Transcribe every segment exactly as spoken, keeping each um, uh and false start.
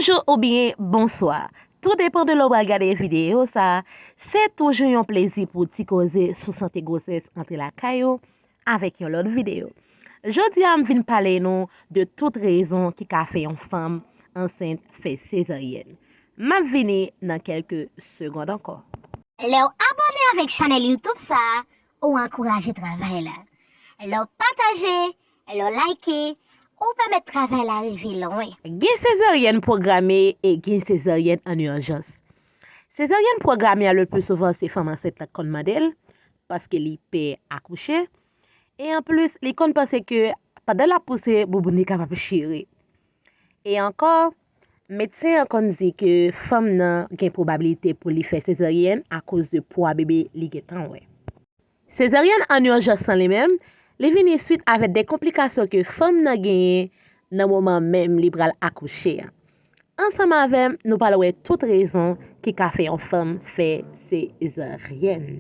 Bonjou oubyen bonswa. Tou depan de lè w pral gade videyo sa, se toujou yon plezi pou ti koze sou sante gwosès antre lakay ou avèk yon lòt videyo. Jodi a, m vin pale nou de tout rezon ki ka fè yon fanm ansent fè sezaryèn. M ap vini nan kèlke segond ankò. Lè w abòne avèk chanèl YouTube sa a, ou ankouraje travay la. Lè w pataje, lè w like, ou pèmèt travay la rive lwen. Gen sezaryèn pwograme e gen sezaryèn an ijans. Sezaryèn pwograme a, le pli souvan, se fanm ansent lan k konn mande l, paske li pè akouche. E anplis, li konn panse ke pandan l ap pouse, bouboun li kapab chire. E ankò, medsen an konn di ke fanm nan gen pwobabilite pou li fè sezaryèn akoz de pwa bebe li gentan wè. Sezaryèn an ijans lan li menm, li vini swit avèk de konplikasyon ke fanm nan genyen nan moman menm li pral akouche a. Ansanm avè m, nou pral wè tout rezon ki ka fè yon fanm fè sezaryèn.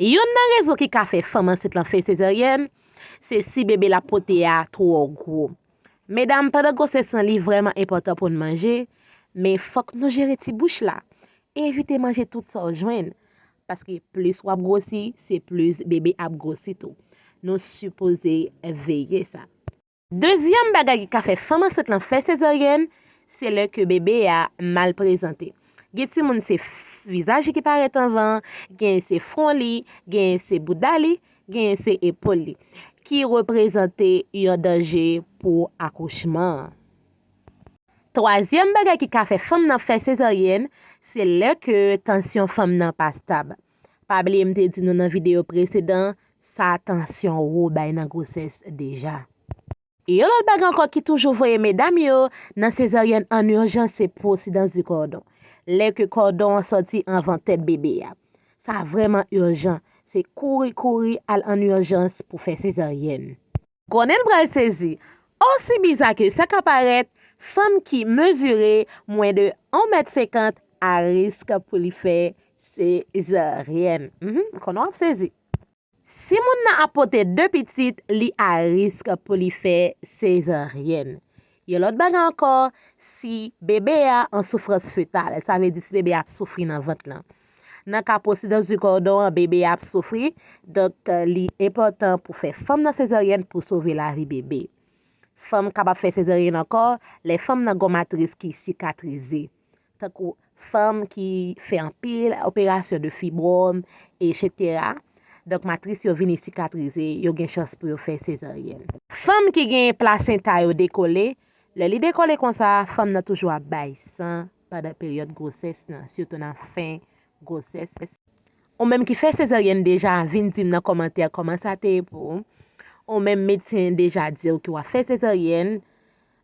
Youn nan rezon ki ka fè fanm ansent lan fè sezaryèn, se si bebe l ap pote a twò gwo. Medam, pandan gwosès lan, li vrèman enpòtan pou n manje, men fòk nou jere ti bouch la. Evite manje tout sa w jwenn, paske plis w ap gwosi, se plis bebe ap gwosi tou. Nou sipoze veye sa. Dezyèm bagay ki ka fè fanm ansent lan fè sezaryèn, se lè ke bebe a mal prezante. Gen timoun se f-, vizaj li ki parèt anvan, gen se fwon li, gen se bouda li, gen se epòl li, ki reprezante yon danje pou akouchman an. Twazyèm bagay ki ka fè fanm nan fè sezaryèn, se lè ke tansyon fanm nan pa stab. Pa bliye m te di nou nan videyo presedan, sa tansyon wo bay nan gwosès deja. E yon lòt bagay ankò ki toujou voye medam yo nan sezaryèn an ijans, se pwosidans di kòdon. Lè ke kòdon an sòti anvan tèt bebe a. Sa vrèman ijan. Se kouri, kouri al an ijans pou fè sezaryèn. Konnen n pral sezi. Osi biza ke sa ka parèt, fanm ki mezire mwen de yon mèt senkant a risk pou li fè sezaryèn. Mhm, konnen w ap sezi. Si moun nan ap pote de pitit, li a risk pou li fè sezaryèn. Yon lòt bagay ankò, si bebe a an soufrans fetal, sa vle di si bebe a ap soufri nan vant lan. Nan ka pwosidans di kòdon an, bebe a ap soufri, donk, li enpòtan pou fè fanm nan sezaryèn pou sove lavi bebe. Fanm kapab fè sezaryèn ankò lè fanm nan gon matris ki sikatrize. Tankou fanm ki fè anpil operasyon de fibwòm, etsetera. Donk, matris yo vini sikatrize, yo gen chans pou yo fè sezaryèn. Fanm ki gen plasenta yo dekole, lè li dekole konsa, fanm nan toujou ap bay san pandan peryòd gwosès lan, sitou nan fen gwosès. Ou menm ki fè sezaryèn deja, vin di m nan kòmantè kòman sa te ye pou ou. Ou menm medsen deja di w ke w ap fè sezaryèn.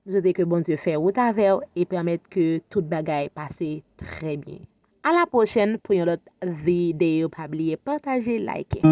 M swete ke Bondye fè wout avè w e pèmèt ke tout bagay pase trè byen. A la pwochèn pou yon lòt videyo. Pa bliye pataje, like.